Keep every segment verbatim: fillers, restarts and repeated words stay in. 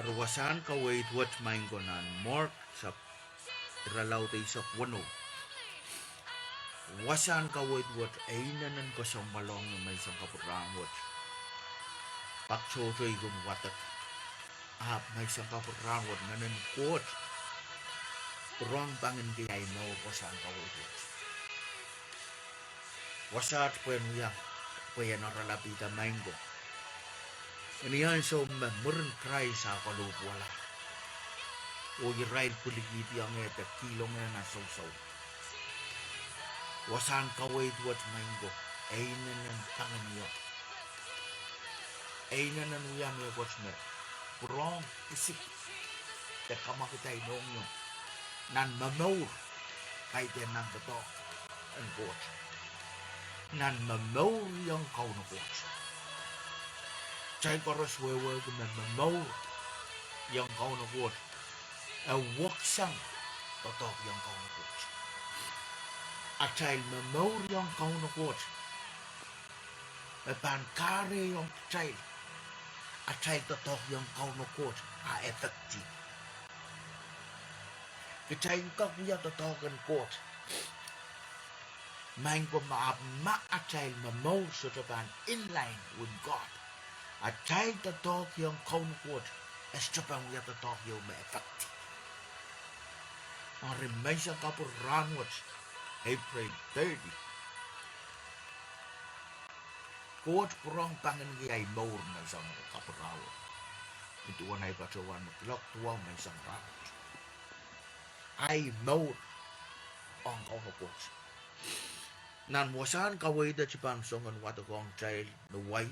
Eri wasahn kaweid wet, maing ko, nan Mark, sap, irelaud eisek weneu. Wasahn kaweid wet e inenen kesempwal ong menseng kapwurahn wet. Pak tohto I kin wadek. Ahpw menseng kapwurahn wet, Ngehnen Koht pwurehng pangin ahi mour wasahn kaweid wet. Wasaht pwehn wia, pwe ien oaralap ih, maing ko, ni ansou me mwurin Krais ah kalohpwuwala oh irail pwilikihdiong eh de kihlong eh nan sousou, wasahn kaweid wet, maing ko, e inenen pangin ie. E inenen wia mehkot me pwurehng kisik de kamwakid ahi mohngiong nan momour, kaidehn nan doadoahk en Koht, nan momouriong Kauno Koht. Kitail koaros wehwehki me momouriong Kauno Koht e weksang doadoahkiong Kauno Koht. Atail momouriong Kauno Koht e pahn kahrehiong kitail atail doadoahkiong Kauno Koht a effective. Kitail kak wia doadoahk en Koht, maing ko, ma, ahpw ma atail momour sohte pahn in line with God, atail doadoahkiong Kauno Koht e sohte pahn wia doadoahk ieu me effective. Eri menseng kapwurahn wet, April thirty, Koht pwurehng panginki ahi mour menseng kapwurahn wet. Nin duwen ahi patohwan me kuloak duwau menseng rahnwet, ahi mour ong Kauno Koht. Nan wasahn kaweid wet I pahn song en wadekohng kitail ni wai.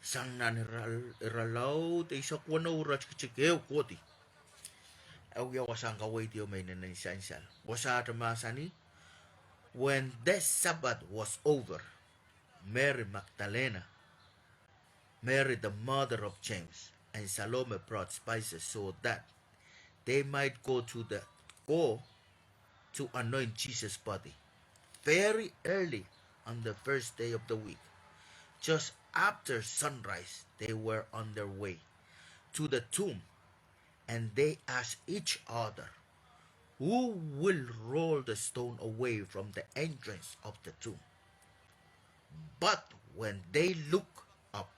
Sang nan iral-, irelaud eisek weneu, iretikitik ehu kohdi. E wia wasahn kaweid ieu me inenen sansal. Wasaht mahsanih: When the Sabbath was over, Mary Magdalena, Mary the mother of James, and Salome brought spices so that they might go to the, go to anoint Jesus' body. Very early on the first day of the week, just after sunrise, they were on their way to the tomb, and they asked each other, "Who will roll the stone away from the entrance of the tomb?" But when they looked up,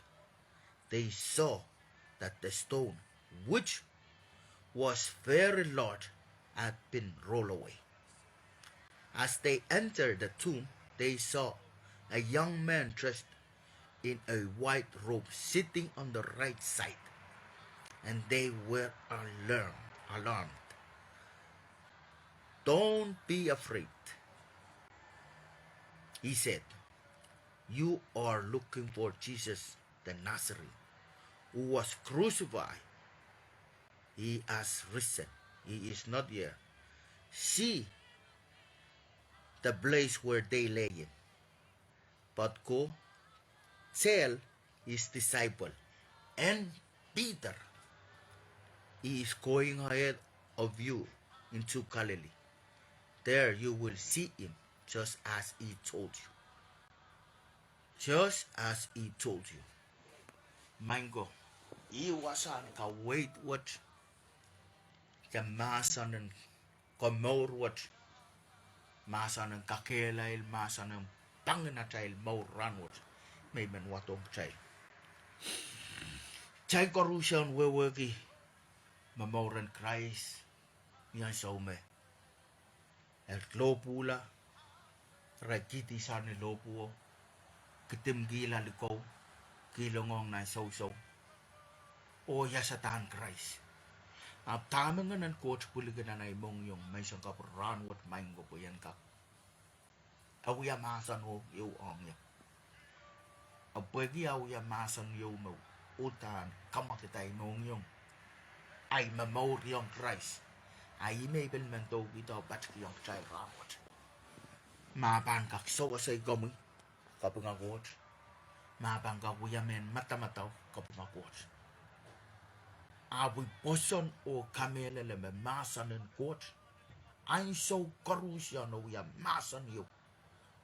they saw that the stone, which was very large, had been rolled away. As they entered the tomb, they saw a young man dressed in a white robe sitting on the right side, and they were alarmed, alarmed. "Don't be afraid," he said. "You are looking for Jesus the Nazarene, who was crucified. He has risen. He is not here. See the place where they lay him. But go tell his disciple and Peter, he is going ahead of you into Galilee. There you will see him, just as he told you." Just as he told you. Maing ko, ih wasahn kaweid wet, de mahsen en komour wet, mahsen en kakehlail, mahsen en pangin atail mour rahnwet, me I men wadohng kitail. Kitail koaruhsie wehwehki momouren Krais, ni ansou me e lohpwuhla, re kihdi sang ni lohpwuo, kidimkihla likou, kihlongohng nan sousou, oh iasadahn Krais. Ahpw dahme Ngehnen Koht pwilikihdi nan ahi mohngiong menseng kapwurahn wet, maing ko, pwe ien kak E wia mahsen ehu ong ie. Ahpw pwehki e wia mahsen ehu me uhdahn kamwakid ahi mohngiong, ahi momouriong Krais, a ih me I pil men doukihda oh patikihong kitail rahnwet. Ma pahn kak sewese komwi, kapinga Koht. Ma pahn kak wia mehn madamadau, kapinga Koht. Ahpw I pwoson oh kamehlele me mahsen en Koht ansou koaros ieu, oh wia mahsen ieu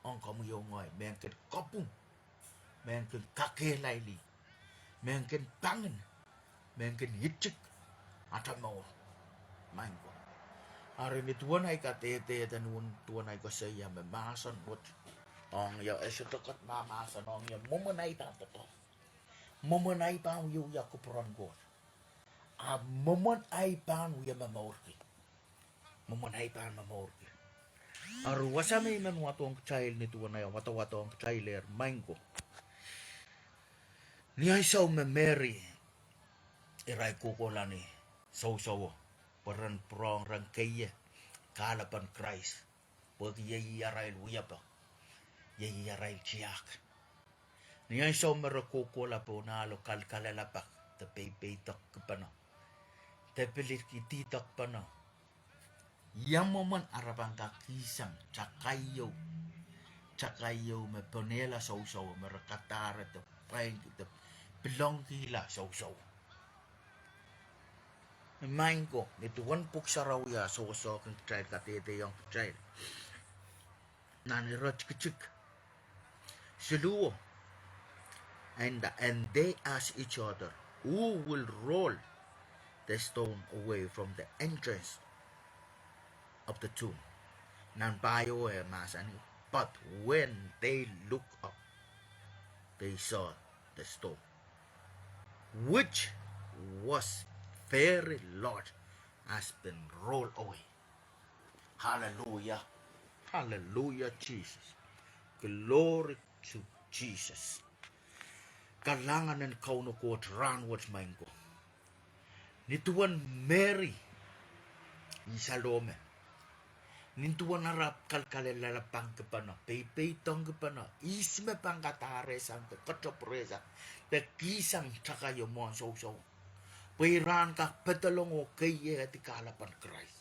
ong komwi oh ngehi, mehn kin kapwung, mehn kin kakehlailih, mehn kin pangin, mehn kin itik atail mour. Maing ko. Ari ni duwen ahi kadehde, ni duwen ahi koasoia me mahsen wet ong ie, e sohte kat me mahsen ong ie mwomwen ahi pahn doadoahk, mwomwen ahi pahn wiewia kupwuren Koht, ahpw mwomwen ahi pahn wie momourki. Mwomwen ahi pahn momourki. Ari wasa me I men wadohng kitail ni duwen ahi, wadawadohng kitailehr, maing ko. Ni ansou me Meri irail kohkohla ni sousouo, pwe ren pwurehng ren keie kahlap en Krais, pwehki iei ih arail wiepe, iei ih arail tiahk. Ni ansou me re kohkohla pohn ahlo kalkalelapak de peipeidohkipene, de pil ididokpene, ia mwomwen ara pahn kak kihsang takai ieu, takai ieu me pohnehla sousouo, me re kadahre de pwainki de pilongkihla sousouo. Maing ko, ni duwen Pwuhk Sarawi ah sohsohkin kitail, kadehdehiong kitail nan iretikitik siluh, and, and they asked each other, "Who will roll the stone away from the entrance of the tomb?" Nan pahieu e mahsanih, "But when they looked up, they saw the stone, which was very large, has been rolled away." Hallelujah. Hallelujah, Jesus. Glory to Jesus. Kalahngan en Kauno Koht rahnwet, maing ko. Ni duwen Meri, ih Salome, ni duwen ara kalkalelapak kipene, peipeidohng kipene, ihs me pahn kadahre sang de kotopwure sang de kihsang takai ieu mwohn sousouo, pwe ira en kak pedolong oh keiehdi kahlap en Krais.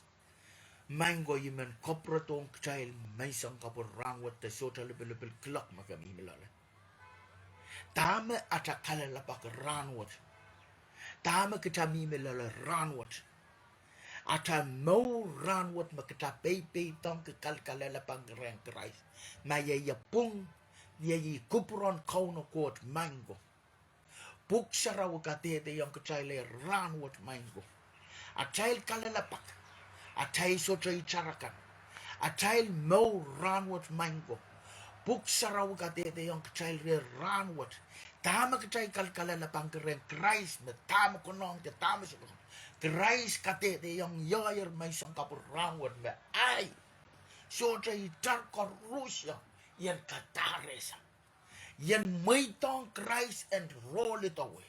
Maing ko, I men kapwuredohng kitail menseng kapwur rahnwet de sohte lipilipil kiloak me ke mihmi loale. Dahme atail kalelapak rahnwet? Dahme kita mihmi loale rahnwet? Atail mour rahnwet me kita peipeidohngki kalkalelapak rehn Krais, ma iei pwung, iei kupwuren Kauno Koht, maing ko. Pwuhk Sarawi kadehdehiong kitail rahnwet, maing ko. Atail kalelapak, atail sohte itar akan, atail mour rahnwet, maing ko. Pwuhk Sarawi kadehdehiong kitail rahnwet, dahme kitail kalkalelapak rehn Krais, me dahme konehng de dahme sohte. Krais kadehdehiong irail menseng kapwur rahnwet me ahi sohte itar koaros, I en kadahre sang. I en mweidohng Krais en roll it away.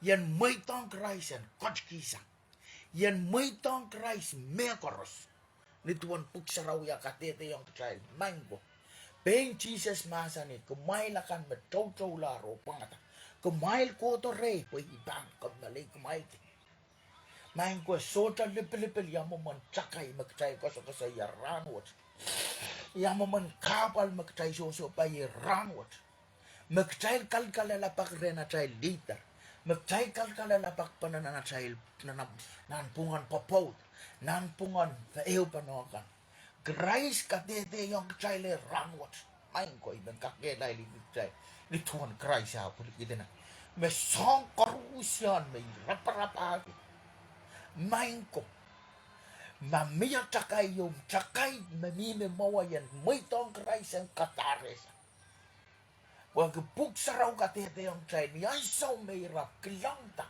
I en mweidohng Krais en kotkihsang. I en mweidohng Krais mehkoaros. Ni duwen Pwuhk Sarawi ah kadehdehiong kitail, maing ko. Pein Sises mahsanih, kumwail akan me toutoulahr oh pwangada, kumwail kohdo rehi, pwe I pahn kamehlele kumwaildi. Maing ko, sohte lipilipil ia mwomwen takai me kitail koasokoasoia rahnwet, ia mwomwen kahpwal me kitail sohsohpai rahnwet, me kitail kalkalelapak rehn atail leader, me kitail kalkalelapak pene nan atail, nan, nanpwungen pwopwoud, nanpwungen ehupene kan. Krais kadehdehiong kitail rahnwet, maing ko, I men kakehlailihki kitail, ni duwen Krais ah pwilikihdi nan, me soahng koaros me I raparapahki, maing ko, ma mie takai ieu, takai me mihmi mwowe, I en mweidohng Krais en kadahre sang. Pwehki Pwuhk Sarawi kadehdehiong kitail, ni ansou me ira kilangada,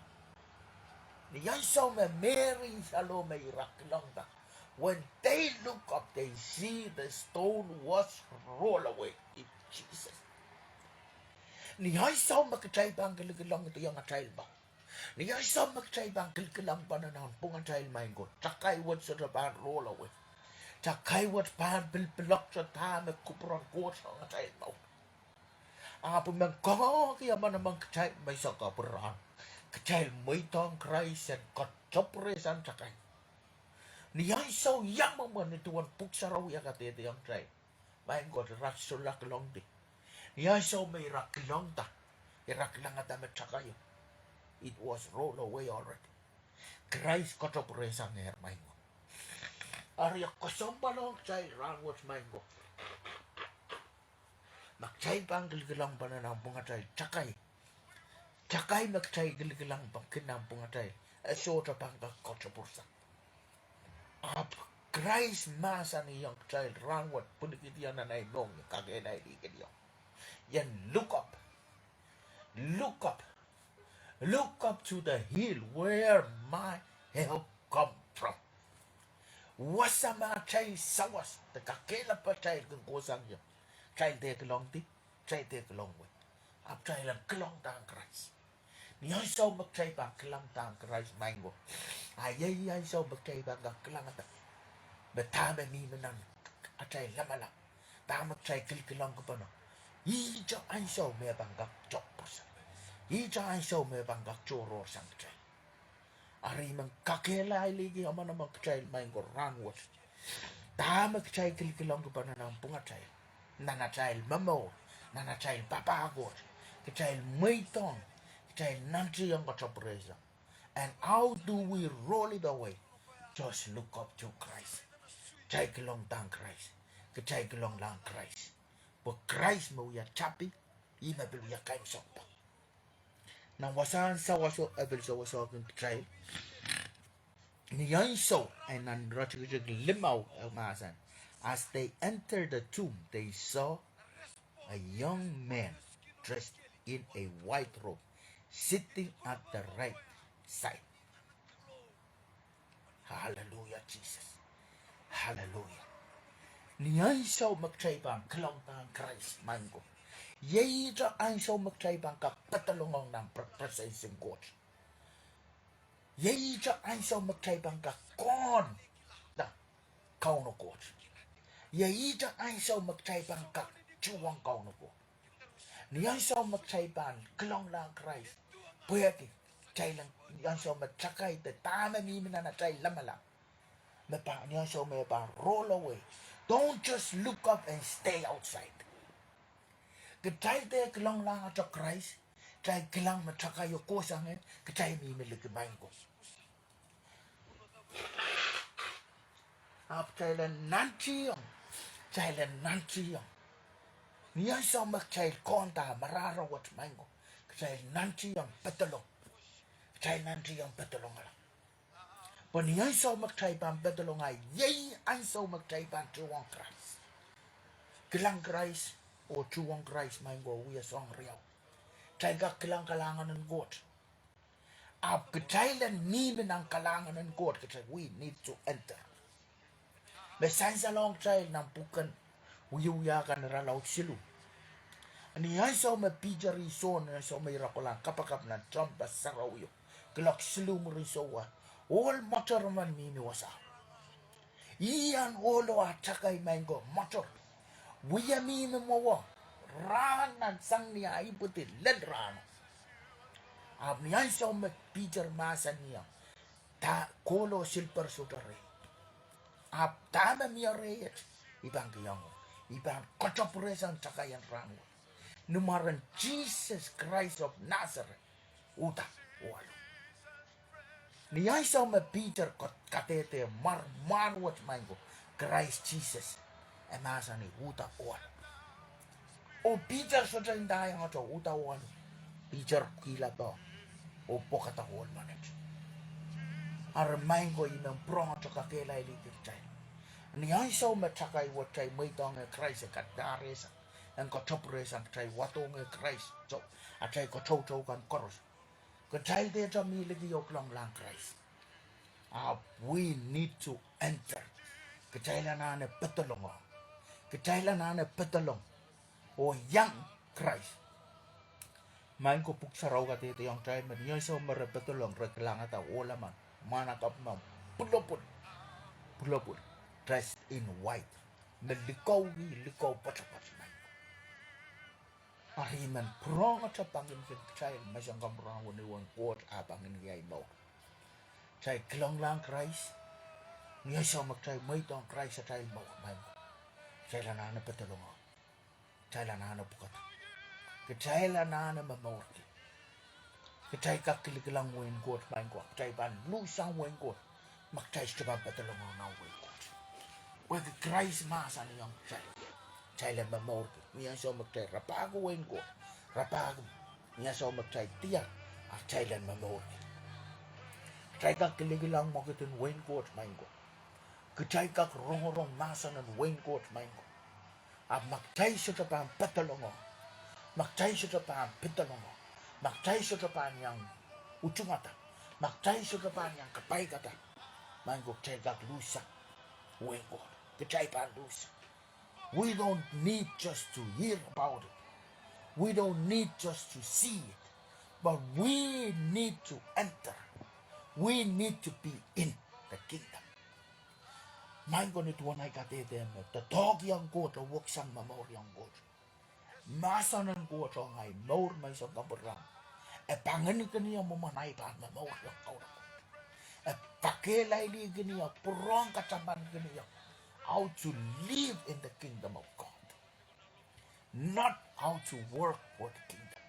ni ansou me Meri oh Salome ira kilangada, when they look up, they see the stone was rolled away. Ih Sises. Ni ansou me kitail pahn kilkilangdiong atail mour, ni ansou me kitail pahn kilkilang pene nanpwungatail, maing ko, takai wet sohte pahn roll away. Takai wet pahn pilipilokte dahme kupwuren Koht ong atail mour. Ahpw I men kangoangehki emenemen kitail menseng kapwur rahn, kitail mweidohng Krais en kotopwure sang takai. Ni ansou ia mwomwen, ni duwen Pwuhk Sarawi ah kadehdehiong kitail, maing ko, ira solahr kilangdi. Ni ansou me ira kilangada, ira kilangada me takai ieu, it was rolled away already. Krais kotopwure sangehr, maing ko. Eri e kesempwal ong kitail rahnwet, maing ko, me kitail pahn kilikilang pahn nan pwungatail takai. Takai me kitail kilikilang pahn kin nan pwungatail, e sohte pahn kak kotopwursang. Ahpw Krais mahsanihong kitail rahnwet, pwilikihdiong nan ei mohngiong, kakehlailihkihdiong, ien look up. Look up. Look up to the hill where my help come from. Wasa me atail sawas de kakehlap atail kin kohsang ie, kitail dehr kilongdi, kitail dehr kilong wet. Ahpw kitail en kilongdahng Krais. Ni ansou me kitail pahn kilongdahng Krais, maing ko, a iei ansou me kitail pahn kak kilangada me dahme mihmi nan atail lamalam, dahme kitail kilkilangkipene. Ihte ansou me pahn kak topwursang. Ihte ansou me pahn kak tohrohrsang kitail. Eri I men kakehlailihki emenemen kitail, maing ko, rahnwet, dahme kitail kilikilang kipene nan pwungatail, nan atail momour, nan atail papah koht, kitail mweidohng, kitail nantihong kotopwurehsang. And how do we roll it away? Just look up to Christ. Kitail kilongdahng Krais. Kitail kilonglahng Krais. Pwe Krais me wia tapi, ih me pil wia kaimwisekpong. Nan wasahn sawaso e pil sawasohkin kitail. Ni ansou, e nan iretikitik limau e mahsanih, as they entered the tomb, they saw a young man dressed in a white robe sitting at the right side. Hallelujah, Jesus. Hallelujah. Ni ansou me kitail pahn kilongdahng Krais, maing ko, iei ihte ansou me kitail pahn kak pedolong nan pre-, presence en Koht. Iei ihte ansou me kitail pahn kak kohda Kauno Koht. Iei ihte ansou me kitail pahn kak tuhwong Kauno Koht. Ni ansou me kitail pahn kilonglahng Krais, pwehki kitail en, ni ansou me takai de dahme mihmi nan atail lamalam, me pahn, ni ansou me pahn roll away. Don't just look up and stay outside. Kitail dehr kilonglahng ata Krais, kitail kilang me takai e kohsang ie, kitail mihmi liki, maing ko. Ahpw kitail en nantihong, kitail en nantihong. Ni ansou me kitail kohda marahra wet, maing ko, kitail nantihong pedolong. Kitail nantihong pedolong ala. Pwe ni ansou me kitail pahn pedolong, a iei ansou me kitail pahn tuhwong Krais. Kilang Krais oh tuhwong Krais, maing ko, wia soahng riau. Kitail kak kilang kalahngan en Koht. Ahpw kitail en mihmi nan kalahngan en Koht, kitail, we need to enter. Me sansalohng kitail nan pwuhken Wiewia kan, irelaud siluh. Ni ansou me Piter oh Sohn, ni ansou me ira kolahng kapakap nan tehnpas sarawio, kuloak siluh mwurin souwa, ohl mwoator men mihmi wasao. Ih ahn ohlo ah takai, maing ko, mwoator. Wia mihmi mwowe, rahn nan sang ni ah ipwidi lel rahno. Ahpw ni ansou me Piter mahsanihong, da, kohlo silper sohte rehi. Ahpw dahme mie rehi et, I pahn kihong, I pahn kotopwurehsang takai en rahn wet ni mwaren Jesus Christ of Nazareth, uhda oh alu. Ni ansou me Piter ka-, kadehde mwahr-, mwahr wet, maing ko, Krais Jesus e mahsanih, uhda oh alu. Oh Piter sohte ndaiong ahto, uhda oh alu. Piter kihla doh oh pwokada ohl menet. Eri maing ko, I men pwurehngete kakehlailihki kitail. Ni ansou me takai wet, kitail mweidohngehr Krais en kadahre sang, en kotopwurehsang, kitail wadohngehr Krais, so, atail katoutou kan koaros. Kitail dehte mih liki oh kilonglahng Krais. Ahpw we need to enter. Kitail anahne pedolong. Kitail anahne pedolong oh iang Krais. Maing ko, Pwuhk Sarawi kadehdehiong kitail me ni ansou me re pedolong, re kilangada ohl emen, mwahnakapw men, pwulopwul, pwulopwul, dressed in white, me likauki likou poatopoat, maing ko. Eri I men pwurehngete pangin kin kitail, me soang kamwurahn wenihmwen Koht ah pangin iei mour. Kitail kilonglahng Krais, ni ansou me kitail mweidohng Krais atail mour, maing ko, kitail anahne pedolong. Kitail anahne pwukada. Kitail anahne momourki. Kitail kak kilikilang wehin Koht, maing ko, kitail pahn luhsang wehin Koht ma kitail sohte pahn pedolong nan wehin Koht. Pwehki Krais mahsanihong kitail, kitail en momourki. Ni ansou me kitail rapahki wehin Koht, rapahki, ni ansou me kitail diar, a kitail en momourki. Kitail kak kilikilang mwekid en wehin Koht, maing ko. Kitail kak rongorong mahsen en wehin Koht, maing ko. A ma kitail sohte pahn pedolongo, ma kitail sohte pahn pedolongo, ma kitail sohte pahn iang utungada, ma kitail sohte pahn iang kapaikada, maing ko, kitail kak luhsak wehin Koht. Kitail pahn luhsak. We don't need just to hear about it. We don't need just to see it. But we need to enter. We need to be in the kingdom. Maing ko, ni duwen ei kadehde me doadoahkiong Koht oh weksang momouriong Koht, mahsen en Koht ong ei mour menseng kapwurang, e pangin kin ie mwomwen ei pahn momouriong Kauno Koht. E kakehlailih kin ie, pwurehng kataman kin ie how to live in the kingdom of God, not how to work for the kingdom.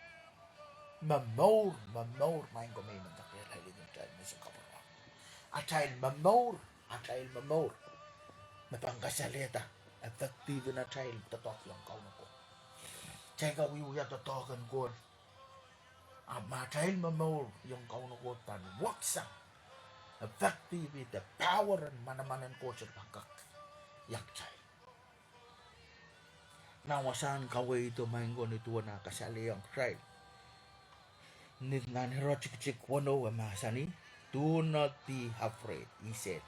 Momour, momour, maing ko, me I men kakehlailih kin atail menseng kapwurang. Atail momour, atail momour me pahn kasalehda effective en atail doadoahkiong Kauno Koht. Kitail kak wiewia doadoahk en Koht, a ma atail momouriong Kauno Koht pahn weksang effectively, the power en manaman en Koht sohte pahn kak iang kitail. Nan wasahn kaweid o, maing ko, ni duwen ah kasalehiong kitail, ni nan iretikitik weneu e mahsanih, "Do not be afraid," he said.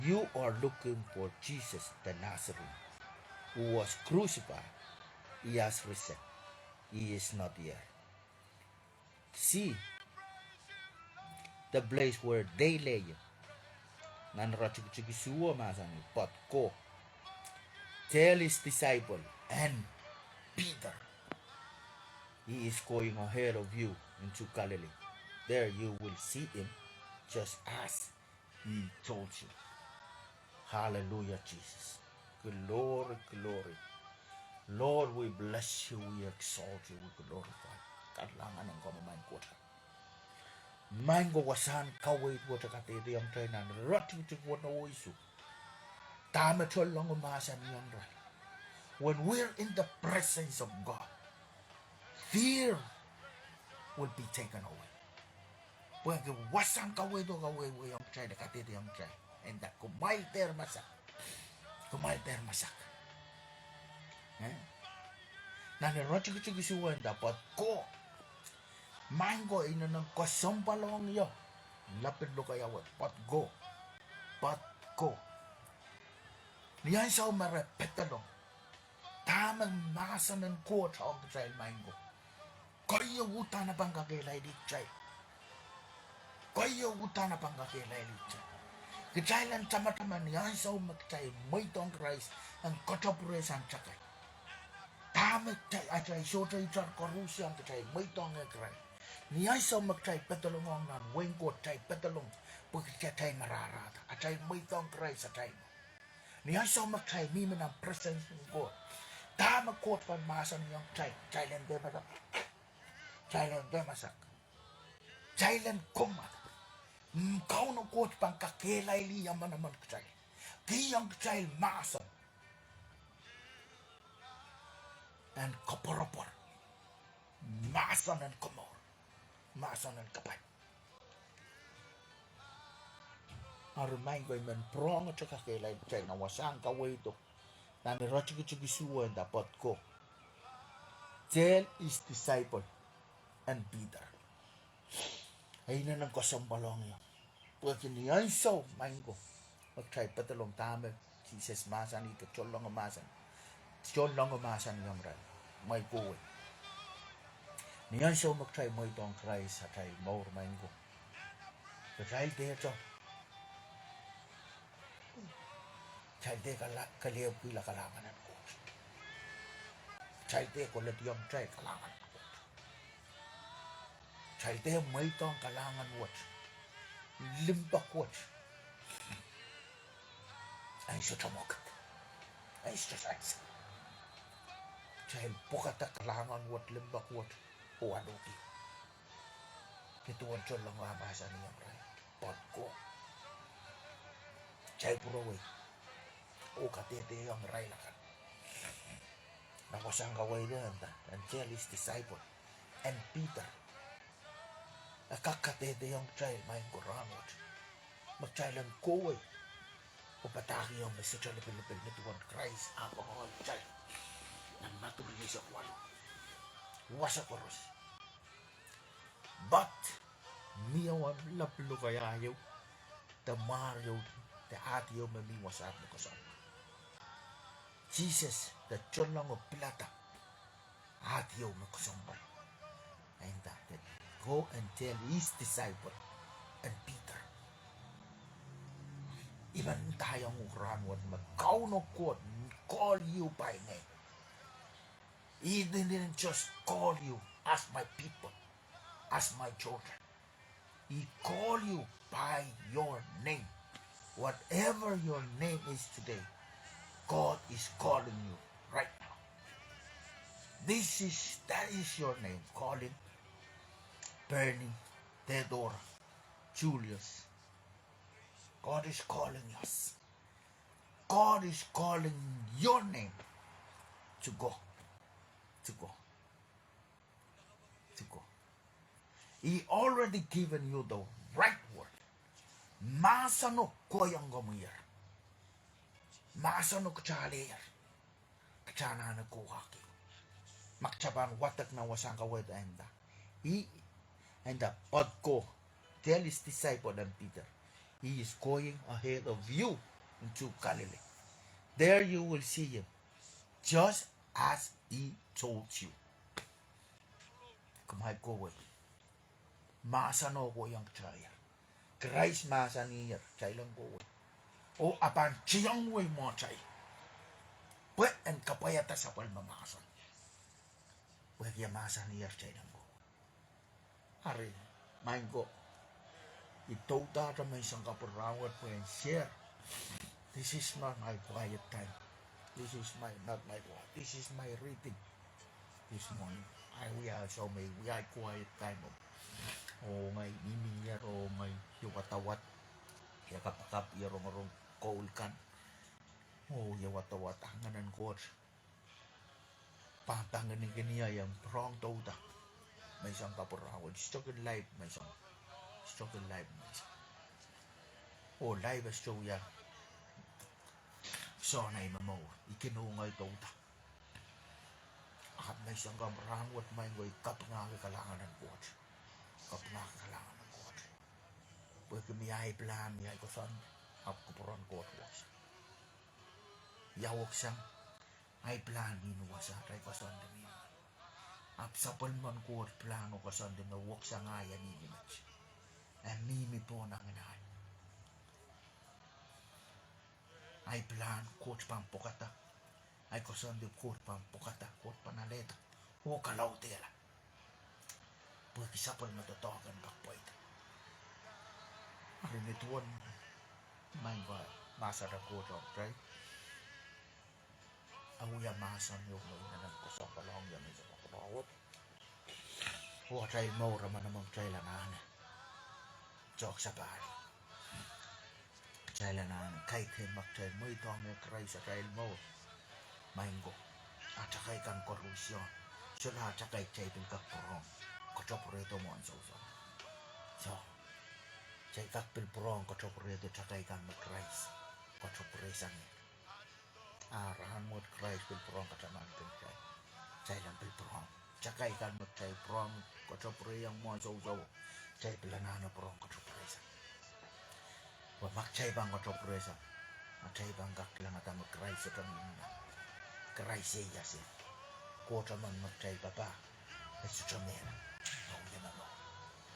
"You are looking for Jesus the Nazarene who was crucified. He has risen. He is not here. See the place where they lay him." Nan iretikitik isuh e mahsanih, "But go, tell his disciple and Peter, he is going ahead of you into Galilee. There you will see him just as he told you." Hallelujah, Jesus. Glory, glory. Lord, we bless you, we exalt you, we glorify you. Kalahngan en komwi, maing Koht. Maing ko, wasahn kaweid wet e kadehdehiong kitail nan iretikitik weneu oh isuh, dahme tohnleng e mahsanihong irail. When we're in the presence of God, fear will be taken away. Pwehki wasahn kaweid o kawehwehiong kitail, kadehdehiong kitail, e nda, "Kumwail dehr masak. Kumwail dehr masak." Eh? Nan iretikitik isuh e nda, "But go." Maing ko, inenen kesempwal ong ie, lapin lokaia wet, "But go. But go." Ni ansou me re pedolong, dahme mahsen en Koht ong kitail, maing ko? Koahiek uhdahn e pahn kakehlailih kitail. Koahiek uhdahn e pahn kakehlailih kitail. Kitail en tamataman ni ansou me kitail mweidohng Krais en ketepwurehsang takai. Dahme kitail, atail sohte itar koaros, kitail mweidohng Krais. Ni ansou me kitail pedolong ong nan wehin Koht, kitail pedolong pwe kitail marahrahda. Atail mweidohng Krais, atail Ni ansou me kitail mihmi nan presence en Koht, dahme Koht pahn mahsanihong kitail? Kitail en dehr masak. Kitail en dehr masak. Kitail en komour. Mm, Kauno Koht pahn kakehlailih manaman kitail. Kihong kitail mahsen en koapworopwor. Mahsen en komour. Mahsen en kapai. Eri maing ko, I men pwurehngete kakehlail kitail nan wasahn kaweid o. Nan iretikitik isuh e nda, "But go, tell his disciple and Peter." E inenen kesempwal ong ie. Pwehki ni ansou, maing ko, me kitail pedolong dahme Sises mahsanih, ke tohnlengo mahsen, tohnlengo mahsanihong irail, mwein kohwei. Ni ansou me kitail mweidohng Krais atail mour, maing ko, kitail dehte, kitail dehr kala-, kelehpwkihla kalahngan en Koht. Kitail dehr kolediong kitail kalahngan en Koht. Kitail dehr mweidohng kalahngan wet, limpoak wet. Ansou tamokit, ansou tansang, kitail pwukada kalahngan wet, limpoak wet, oh alohki. Ni duwen tohnlengo mahsanihong irail, "But go." Kitail pwurowei. oh kadehdehiong irail akan. Nan wasahn kaweid e nda, and tell his disciple, and Peter. E kak kadehdehiong kitail, maing ko, rahnwet, me kitail en kohwei oh padahkihong me sohte lipilipil nin duwen Krais ahpw poakohng kitail. Nan Madiu eisek waluh, wasa koaros. But mie wen lap lokaia ieu, de mwahr ieu, de ahd ieu me mi wasaht me kesempwal. Sises de tohnlengo pilada ahd ieu me kesempwal. And that, that go and tell his disciple and Peter. Even ndaiong uhk rahnwet me Kauno Koht call you by name. He didn't just call you as my people, as my children. He called you by your name. Whatever your name is today, God is calling you right now. This is, that is your name, calling Bernie, Theodora, Julius. God is calling us. God is calling your name to go, to go, to go. He already given you the right word. Mahseno kohiong komwi er. Mahseno kitail er. Kitail anahne kohwahki. Ma kitail pahn wadek nan wasahn kaweid e nda, he, e nda, but go, tell his disciple and Peter, he is going ahead of you into Galilee. There you will see him, just as he told you. Kumwail kohwei. Mahseno kohiong kitail er. Krais mahsanier kitail en kohwei. Oh e pahn tihongwei mwohtail, pwe en kapwaiada sapwellime mahsen. Pwehki e mahsanier kitail en kohwei. Ari, maing ko, I doudahte menseng kapwur rahnwet pwe en share. This is not my quiet time. This is my, not my quiet. This is my reading this morning. Ahi wia soh me I wia ahi quiet time o. Oh ngehi mihmier, oh ngehi wadawad, I kapakap, I rongorong koul kan. Oh I wadawad, a Ngehnen Koht pahn pangin kihong ie pwurehng douda menseng kapwur rahnwet. Sohte kin live menseng, sohte kin live menseng. Oh live e sohte wia soangen momour, I kin uhwong ie douda. Ahpw menseng kapwur rahnwet, maing ko, I kapingahki kalahngan en Koht. Kapingahki kalahngan en Koht. Pwehki mie ahi pilahn, mie ahi koasoandi, ahpw kupwuren Koht wasa. Ia weksang? Ahi pilahn mihmi wasa, ahi koasoandi mihmi. Ahpw sapwellimen Koht pilahn oh koasoandi me weksang ahi e mihmi met. E mihmi pohn angin ahi. Ahi pilahn Koht pahn pwukada. Ahi koasoandi Koht pahn pwukada, Koht pahn alehda oh kalaudehla. Pwehki sapwellime doadoahk en kak pweida. Ari ni duwen, maing ko, mahsen en Koht ong kitail, e wia mahsen ieu me I men koasoia ong ie menseng kapwur rahnwet. Oh atail mour emen emen kitail anahne tohk sapahl. Kitail anahne kaidehn ma kitail mweidohng Krais atail mour, maing ko, a takai kan koarusie, solahr a takai kitail pil kak pwurehng katepwurehdo mwohn sousou. Soh, kitail kak pil pwurehng katepwurehdo takai kan me Krais katepwureisang ie. A rahnwet Krais pil pwurehng katamankin kitail. Kitail en pil pwurehng takai kan me kitail pwurehng katepwureiong mwohn sousou. Kitail pil anahne pwurehng katepwureisang. Pwe ma kitail pahn katepwureisang, atail pahn kak kilangada me Krais sohte mihmi nan. Krais ieias ie. Koht emen me kitail papah, e sohte mehla. Oh ie momour.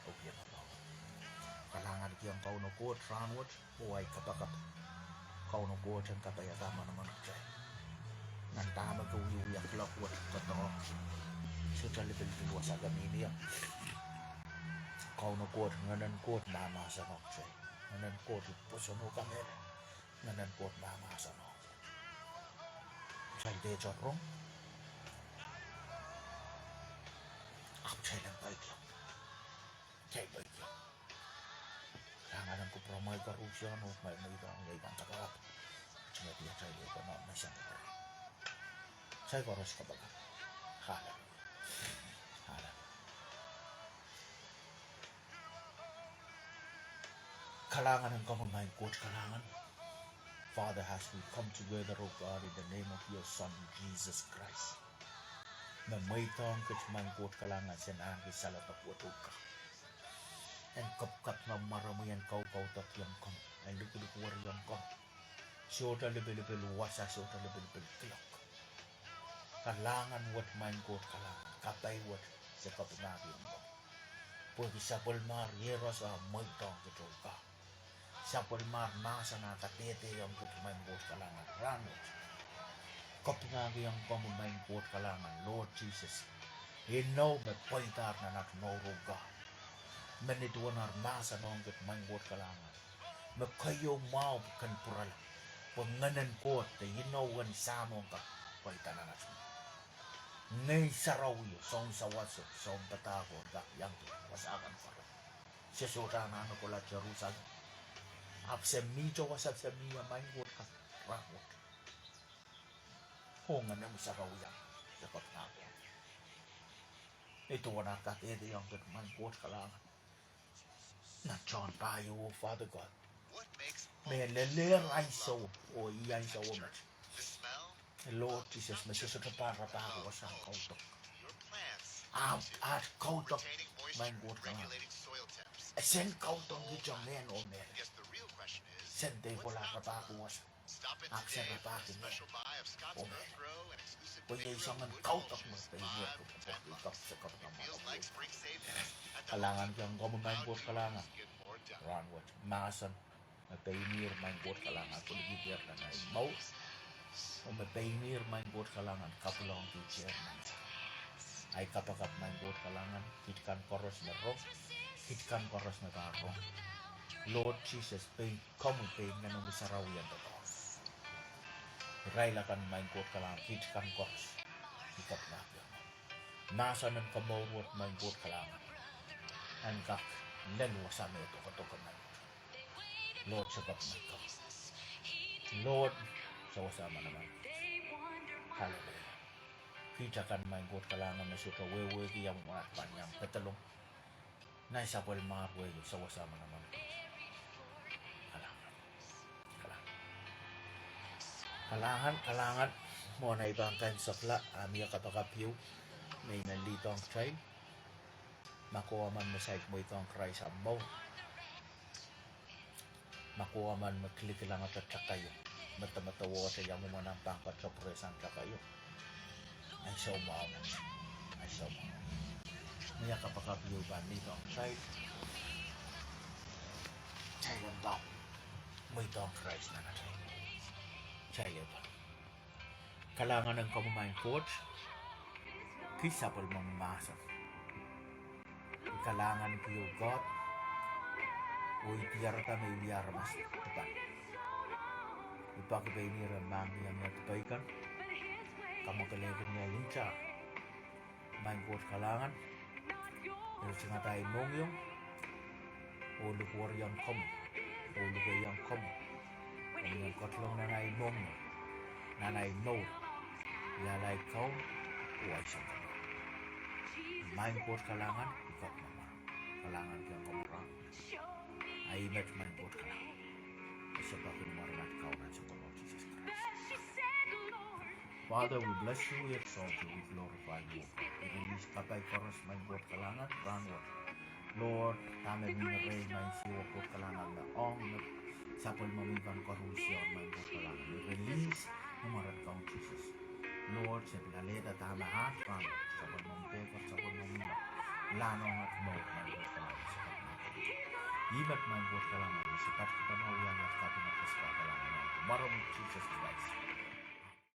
Oh ie momour. Kalahnganki ong Kauno Koht rahnwet oh ahi kapakap. Kauno Koht en kapaiada emen emen kitail. Nan dahme ke wiewia kuloak wet, doadoahk, sohte lipilipil wasa ke mihmi ie. Kauno Koht, Ngehnen Koht mahmahsen ong kitail. Ngehnen Koht pwoson oh kamehlele. Ngehnen Koht mahmahsen ong kitail. Kitail dehr rong, ahpw kitail en peikiong. Kitail peikiong. Kalahngan en kupwuramwail koarusie oh ma mweidohng ie, I pahn kapakap. Kosonned iet, atail ehu nan menseng. Kitail koaros kapakap. Hallelujah. Hallelujah. Kalahngan en komwi, Maing Koht, kalahngan. Father, as we come together, O God, in the name of your Son, Jesus Christ. Me mweidohng kit, Maing Koht, kalahngan, sen ahneki saledek wet, O God. En kapakap nan mwaromwi, en kaukaudokiong komwi, en likilikwerihong komwi. Sohte lipilipil wasa, sohte lipilipil kilok. Kalahngan wet, Maing Koht, kalahngan, kapai wet, se kapingahkiong komwi. Pwehki sapwellimomwi iehros a mweidohng kit, O God. Sapwellimomwi mahsen a kadehdehiong kit, Maing Koht, kalahngan, rahnwet. Kapingahkiong komwi, Maing Koht, kalahngan, Lord Jesus. Inou me pweidahr nan at mour, O God. Me nin duwen ar mahsen ong kit, Maing Koht, kalahngan, me keieu mwahu kin pwurala, pwe Ngehn en Koht de inou en Sahm ong kak pweida nan at mour. Ngehn Sarawi, soun sawaso, soun padahk, oh kak iang wasa kan koaros. Se sohte anahne kohla Serusalem, ahpw se mihte wasa se mie, Maing Koht, kalahngan, rahnwet. Oh Ngehnomwi Sarawi, se kapingahkiong. Nin duwen ar kadehdehiong kit, Maing Koht, kalahngan, nan tohn pahieu, Father God, me lelohr ansou oh ih ansou met, Lord Jesus, me se sohte pahn rapahki wasahn kaudok. Ahpw at kaudok, Maing Koht, kalahngan, e sen kaudok kitail mehn oh mehn. Sen dehr kohla rapahki wasa, ahpw sen rapahki mehn oh mehn. Pwe iei soangen kaudok me pein ie pwukoahki kapw se kapinga mwahu. Kalahngan kihong komwi, Maing Koht, kalahngan, rahnwet. Mahsen me pein ihr, Maing Koht, kalahngan, pwilikidehr nan ahi mour. Oh me pein ihr, Maing Koht, kalahngan, kapwulongkitehr nan ahi kapakap, Maing Koht, kalahngan, kit kan koaros me rong, kit kan koaros me pahn rong. Lord Jesus, pein komwi, pein Ngehnomwi Sarawi en doadoahk irail akan, Maing Koht, kalahngan, kit kan koaros. I kapingahkiong mahsen en komour wet, Maing Koht, kalahngan, en kak lel wasa me doadoahk, Maing Koht. Lord, se kapingahkiong. Lord, se wasa manaman. Hallelujah. Kit akan, Maing Koht, kalahngan, me sohte wehwehki ia mwomwen at pahn iang pedolong, nai sapwellimomwi wehio, se wasa manaman. Kalahngan. Kalahngan. Kalahngan, kalahngan. Mwohn ei pahn kansekla, a mie kapakap ieu me I men lihdohng kitail. Ma komw emen me saik mweidohng Krais omw mour, ma komw emen me kilikilangete takaio, medemedewe wehwehte ia mwomwen omw pahn kak sapwrehsang takaio, ansou mwahu, ansou mwahu, mie kapakap ieu pahn lihdohng kitail. Kitail en pahn mweidohng Krais nan atail mour. Kitail en pahn Kalahngan en komwi, Maing Koht, ki sapwellimomwi mahsen. I kalahnganki, oh God, oh I diarada me I wia aramas dipan. I peki pein ihr en mahkihong ie dipei kan, kamwakelehki ni nta. Maing Koht kalahngan, ritingada ahi mohngiong, oh likwerihong komwi, oh likehiong komwi, komwi en ketilong nan ahi mohngiong, nan ahi mour, lalail kaun, oh ahi sounpar. Maing Koht kalahngan, I kapinga mwahu. Kalahngan kihong komwi rahn. Ahi met, Maing Koht kalahngan. I sohte pahn kin mwaren at Kaun oh Sounkomour Sises Krais. Father, we bless you, we exalt you, we glorify you, oh God. I release kapai koaros, Maing Koht kalahngan, rahnwet. Lord, dahme mihmi rehi, Maing Sises, oh Koht kalahngan, me ong me sapwellimomwi pahn koaruhsie, Maing Koht kalahngan. I release ni mwaren Kaun Sises. Lord, se pil alehda dahme aht rahnwet, sapwellimomwi pehkot, sapwellimomwi mour, lahn ong at mour, Maing Koht kalahngan, se pahn mahkohng. Ih met, Maing Koht kalahngan, se pahn kak pahn wia at kapinga, kalahngan, mwaromwi Sises Krais.